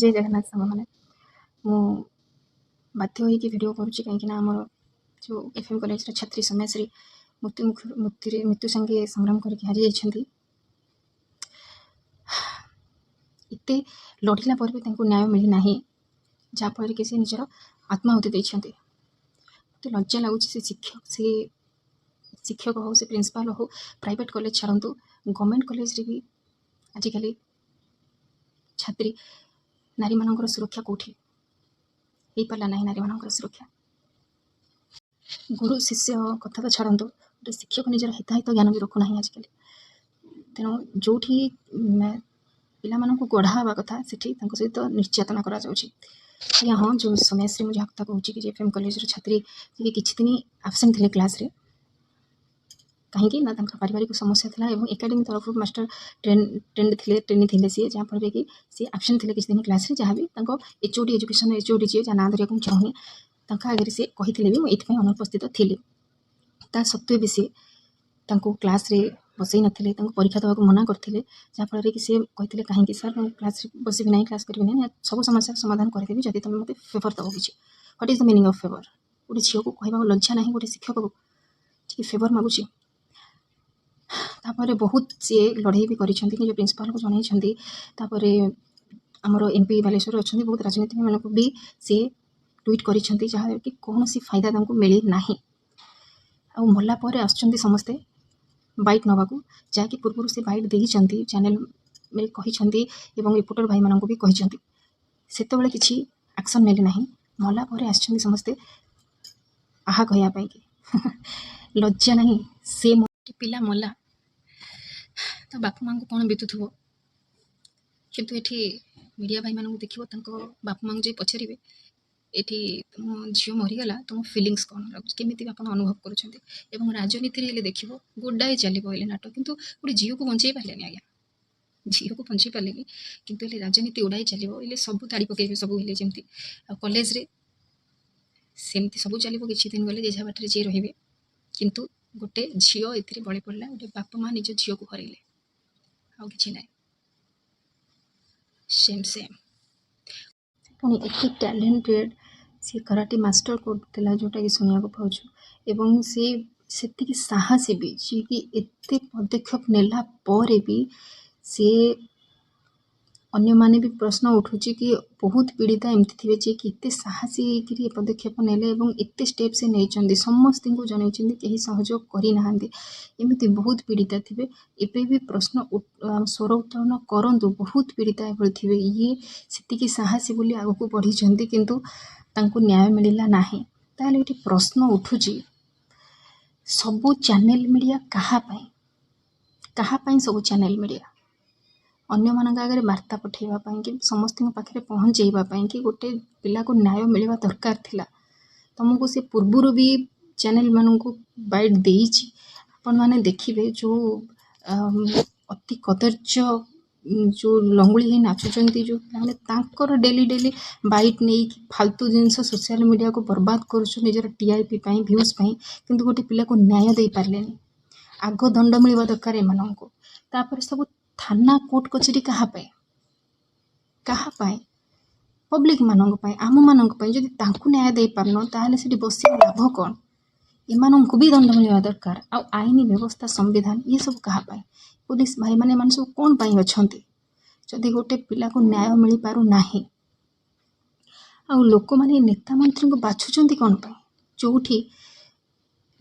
ଜୟ ଜଗନ୍ନାଥ ସାଙ୍ଗମାନେ। ମୁଁ ବାଧ୍ୟ ହୋଇକି ଭିଡ଼ିଓ କରୁଛି, କାହିଁକିନା ଆମର ଯେଉଁ ଏଫ୍ ଏମ୍ କଲେଜର ଛାତ୍ରୀ ସୌମ୍ୟାଶ୍ରୀ ମୃତ୍ୟୁ ମୃତ୍ୟୁରେ ମୃତ୍ୟୁ ସାଙ୍ଗେ ସଂଗ୍ରାମ କରିକି ହାରିଯାଇଛନ୍ତି। ଏତେ ଲଢ଼ିଲା ପରେ ବି ତାଙ୍କୁ ନ୍ୟାୟ ମିଳିନାହିଁ, ଯାହାଫଳରେ କି ସେ ନିଜର ଆତ୍ମାହୁତି ଦେଇଛନ୍ତି। ମୋତେ ଲଜ୍ଜା ଲାଗୁଛି, ସେ ଶିକ୍ଷକ ହଉ, ସେ ପ୍ରିନ୍ସିପାଲ୍ ହଉ, ପ୍ରାଇଭେଟ୍ କଲେଜ ଛାଡ଼ନ୍ତୁ, ଗଭର୍ଣ୍ଣମେଣ୍ଟ କଲେଜରେ ବି ଆଜିକାଲି ଛାତ୍ରୀ ନାରୀମାନଙ୍କର ସୁରକ୍ଷା କେଉଁଠି ହେଇପାରିଲା ନାହିଁ। ନାରୀମାନଙ୍କର ସୁରକ୍ଷା, ଗୁରୁ ଶିଷ୍ୟ କଥା ତ ଛାଡ଼ନ୍ତୁ, ଗୋଟେ ଶିକ୍ଷକ ନିଜର ହିତାହିତ ଜ୍ଞାନ ବି ରଖୁନାହିଁ ଆଜିକାଲି। ତେଣୁ ଯେଉଁଠି ପିଲାମାନଙ୍କୁ ଗଢ଼ା ହେବା କଥା, ସେଠି ତାଙ୍କ ସହିତ ନିର୍ଯାତନା କରାଯାଉଛି। ଆଜ୍ଞା ହଁ, ଯେଉଁ ସୌମ୍ୟାଶ୍ରୀ, ମୁଁ ଯାହା କଥା କହୁଛି କି ଯେ ଏଫ୍ ଏମ୍ କଲେଜର ଛାତ୍ରୀ ଯିଏ କିଛି ଦିନ ଆବସେଣ୍ଟ ଥିଲେ କ୍ଲାସ୍ରେ, କାହିଁକି ନା ତାଙ୍କର ପାରିବାରିକ ସମସ୍ୟା ଥିଲା ଏବଂ ଏକାଡେମୀ ତରଫରୁ ମାଷ୍ଟର ଟ୍ରେଣ୍ଡ ଥିଲେ, ଟ୍ରେନି ଥିଲେ ସିଏ, ଯାହାଫଳରେ କି ସିଏ ଆବସେଣ୍ଟ ଥିଲେ କିଛି ଦିନ କ୍ଲାସ୍ରେ। ଯାହା ବି ତାଙ୍କ H O D, education H O D ଯିଏ, ଯାହା ନାଁ ଧରିବାକୁ ମୁଁ ଚାହୁଁନି, ତାଙ୍କ ଆଗରେ ସିଏ କହିଥିଲେ ବି, ମୁଁ ଏଇଥିପାଇଁ ଅନୁପସ୍ଥିତ ଥିଲି। ତା ସତ୍ତ୍ୱେ ବି ସିଏ ତାଙ୍କୁ କ୍ଲାସ୍ରେ ବସେଇ ନଥିଲେ, ତାଙ୍କୁ ପରୀକ୍ଷା ଦେବାକୁ ମନା କରିଥିଲେ, ଯାହାଫଳରେ କି ସିଏ କହିଥିଲେ, କାହିଁକି ସାର୍, ମୁଁ କ୍ଲାସ୍ରେ ବସିବି ନାହିଁ, କ୍ଲାସ୍ କରିବି ନାହିଁ, ସବୁ ସମସ୍ୟାର ସମାଧାନ କରିଦେବି ଯଦି ତୁମେ ମୋତେ ଫେଭର୍ ଦେବ କିଛି। What is the meaning of favour? ଗୋଟେ ଝିଅକୁ କହିବାକୁ ଲଜ୍ଜା ନାହିଁ, ଗୋଟେ ଶିକ୍ଷକକୁ ଟିକେ ଫେଭର୍ ମାଗୁଛି? ତାପରେ ବହୁତ ସିଏ ଲଢ଼େଇ ବି କରିଛନ୍ତି, ନିଜ ପ୍ରିନ୍ସିପାଲ୍କୁ ଜଣାଇଛନ୍ତି। ତାପରେ ଆମର ଏମ୍ ପି ବାଲେଶ୍ୱର ଅଛନ୍ତି, ବହୁତ ରାଜନୀତିଜ୍ଞମାନଙ୍କୁ ବି ସିଏ ଟ୍ୱିଟ୍ କରିଛନ୍ତି, ଯାହାକି କୌଣସି ଫାଇଦା ତାଙ୍କୁ ମିଳିନାହିଁ। ଆଉ ମଲା ପରେ ଆସୁଛନ୍ତି ସମସ୍ତେ ବାଇଟ୍ ନେବାକୁ, ଯାହାକି ପୂର୍ବରୁ ସେ ବାଇଟ୍ ଦେଇଛନ୍ତି, ଚ୍ୟାନେଲ୍ରେ କହିଛନ୍ତି ଏବଂ ରିପୋର୍ଟର ଭାଇମାନଙ୍କୁ ବି କହିଛନ୍ତି। ସେତେବେଳେ କିଛି ଆକ୍ସନ୍ ନେଲେ ନାହିଁ। ମଲା ପରେ ଆସିଛନ୍ତି ସମସ୍ତେ ଆହା କହିବା ପାଇଁକି। ଲଜ୍ଜା ନାହିଁ? ସେ ପିଲା ମଲା, ତା ବାପା ମାଆଙ୍କୁ କ'ଣ ବିତୁଥିବ? କିନ୍ତୁ ଏଠି ମିଡ଼ିଆ ଭାଇମାନଙ୍କୁ ଦେଖିବ, ତାଙ୍କ ବାପା ମାଆଙ୍କୁ ଯାଇ ପଚାରିବେ, ଏଠି ତୁମ ଝିଅ ମରିଗଲା, ତୁମ ଫିଲିଙ୍ଗସ୍ କ'ଣ ଲାଗୁଛି, କେମିତି ଆପଣ ଅନୁଭବ କରୁଛନ୍ତି? ଏବଂ ରାଜନୀତିରେ ହେଲେ ଦେଖିବ ଗୁଡ଼ାଏ ଚାଲିବ ହେଲେ ନାଟକ, କିନ୍ତୁ ଗୋଟେ ଝିଅକୁ ବଞ୍ଚେଇ ପାରିଲେନି ଆଜ୍ଞା। ଝିଅକୁ ବଞ୍ଚେଇ ପାରିଲେନି, କିନ୍ତୁ ହେଲେ ରାଜନୀତି ଉଡ଼ାଇ ଚାଲିବ, ହେଲେ ସବୁ ତାଡ଼ି ପକେଇବେ ସବୁ। ହେଲେ ଯେମିତି ଆଉ କଲେଜରେ ସେମିତି ସବୁ ଚାଲିବ। କିଛି ଦିନ ଗଲେ ଯେଝା ବାଟରେ ଯିଏ ରହିବେ, କିନ୍ତୁ ଗୋଟେ ଝିଅ ଏଥିରେ ବଳି ପଡ଼ିଲା। ଗୋଟେ ବାପା ମା ନିଜ ଝିଅକୁ ହରେଇଲେ, ଆଉ କିଛି ନାହିଁ। ସେମ୍ ସେମ୍ ପୁଣି ଏତେ ଟ୍ୟାଲେଣ୍ଟେଡ଼, ସିଏ କରାଟେ ମାଷ୍ଟର କରୁଥିଲା, ଯେଉଁଟାକି ଶୁଣିବାକୁ ପାଉଛୁ, ଏବଂ ସେ ସେତିକି ସାହସୀ ବି, ଯିଏକି ଏତେ ପଦକ୍ଷେପ ନେଲା ପରେ ବି ସିଏ ଅନ୍ୟମାନେ ବି ପ୍ରଶ୍ନ ଉଠୁଛି କି ବହୁତ ପୀଡ଼ିତା ଏମିତି ଥିବେ, ଯିଏକି ଏତେ ସାହସୀ ହେଇକିରି ଏ ପଦକ୍ଷେପ ନେଲେ ଏବଂ ଏତେ ଷ୍ଟେପ୍ ସେ ନେଇଛନ୍ତି, ସମସ୍ତଙ୍କୁ ଜଣାଇଛନ୍ତି, କେହି ସହଯୋଗ କରିନାହାନ୍ତି। ଏମିତି ବହୁତ ପୀଡ଼ିତା ଥିବେ। ଏବେ ବି ପ୍ରଶ୍ନ ସ୍ୱର ଉତ୍ତୋଳନ କରନ୍ତୁ, ବହୁତ ପୀଡ଼ିତା ଏଭଳି ଥିବେ। ଇଏ ସେତିକି ସାହସୀ ବୋଲି ଆଗକୁ ବଢ଼ିଛନ୍ତି, କିନ୍ତୁ ତାଙ୍କୁ ନ୍ୟାୟ ମିଳିଲା ନାହିଁ। ତାହେଲେ ଏଠି ପ୍ରଶ୍ନ ଉଠୁଛି, ସବୁ ଚ୍ୟାନେଲ୍ ମିଡ଼ିଆ କାହା ପାଇଁ? କାହା ପାଇଁ ସବୁ ଚ୍ୟାନେଲ୍ ମିଡ଼ିଆ? ଅନ୍ୟମାନଙ୍କ ଆଗରେ ବାର୍ତ୍ତା ପଠାଇବା ପାଇଁ କି ସମସ୍ତଙ୍କ ପାଖରେ ପହଞ୍ଚେଇବା ପାଇଁ କି ଗୋଟେ ପିଲାକୁ ନ୍ୟାୟ ମିଳିବା ଦରକାର ଥିଲା। ତୁମକୁ ସେ ପୂର୍ବରୁ ବି ଚ୍ୟାନେଲ୍ମାନଙ୍କୁ ବାଇଟ୍ ଦେଇଛି। ଆପଣମାନେ ଦେଖିବେ, ଯେଉଁ ଅତି କଦର୍ଯ୍ୟ, ଯେଉଁ ଲଙ୍ଗୁଳି ହେଇ ନାଚୁଛନ୍ତି ଯେଉଁ ପିଲାମାନେ, ତାଙ୍କର ଡେଲି ଡେଲି ବାଇଟ୍ ନେଇକି ଫାଲତୁ ଜିନିଷ ସୋସିଆଲ୍ ମିଡ଼ିଆକୁ ବର୍ବାଦ କରୁଛୁ ନିଜର ଟିଆର୍ପି ପାଇଁ, ଭ୍ୟୁଜ୍ ପାଇଁ, କିନ୍ତୁ ଗୋଟେ ପିଲାକୁ ନ୍ୟାୟ ଦେଇପାରିଲେନି। ଆଗ ଦଣ୍ଡ ମିଳିବା ଦରକାର ଏମାନଙ୍କୁ। ତାପରେ ସବୁ ଥାନା, କୋର୍ଟ କଚେରୀ କାହା ପାଇଁ? କାହା ପାଇଁ? ପବ୍ଲିକମାନଙ୍କ ପାଇଁ, ଆମମାନଙ୍କ ପାଇଁ। ଯଦି ତାଙ୍କୁ ନ୍ୟାୟ ଦେଇପାରୁନ, ତାହେଲେ ସେଠି ବସିବା ଲାଭ କ'ଣ? ଏମାନଙ୍କୁ ବି ଦଣ୍ଡ ମିଳିବା ଦରକାର। ଆଉ ଆଇନ ବ୍ୟବସ୍ଥା, ସମ୍ବିଧାନ, ଇଏ ସବୁ କାହା ପାଇଁ? ପୋଲିସ ଭାଇମାନେ, ଏମାନେ ସବୁ କ'ଣ ପାଇଁ ଅଛନ୍ତି, ଯଦି ଗୋଟେ ପିଲାକୁ ନ୍ୟାୟ ମିଳିପାରୁନାହିଁ? ଆଉ ଲୋକମାନେ ନେତା ମନ୍ତ୍ରୀଙ୍କୁ ବାଛୁଛନ୍ତି କ'ଣ ପାଇଁ, ଯେଉଁଠି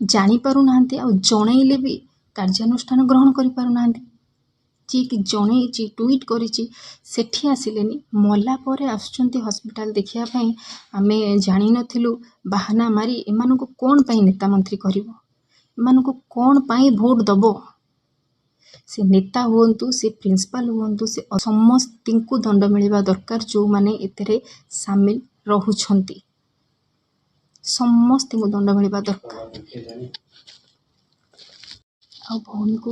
ଜାଣିପାରୁନାହାନ୍ତି ଆଉ ଜଣେଇଲେ ବି କାର୍ଯ୍ୟାନୁଷ୍ଠାନ ଗ୍ରହଣ କରିପାରୁନାହାନ୍ତି? ଯିଏକି ଜଣେଇଛି, ଟ୍ୱିଟ୍ କରିଛି, ସେଠି ଆସିଲେନି। ମଲା ପରେ ଆସୁଛନ୍ତି ହସ୍ପିଟାଲ ଦେଖିବା ପାଇଁ, ଆମେ ଜାଣିନଥିଲୁ ବାହାନା ମାରି। ଏମାନଙ୍କୁ କ'ଣ ପାଇଁ ନେତା ମନ୍ତ୍ରୀ କରିବ? ଏମାନଙ୍କୁ କ'ଣ ପାଇଁ ଭୋଟ ଦେବ? ସେ ନେତା ହୁଅନ୍ତୁ, ସେ ପ୍ରିନ୍ସିପାଲ ହୁଅନ୍ତୁ, ସେ ସମସ୍ତଙ୍କୁ ଦଣ୍ଡ ମିଳିବା ଦରକାର, ଯେଉଁମାନେ ଏଥିରେ ସାମିଲ ରହୁଛନ୍ତି। ସମସ୍ତଙ୍କୁ ଦଣ୍ଡ ମିଳିବା ଦରକାର। ଆଉ ଭଉଣୀକୁ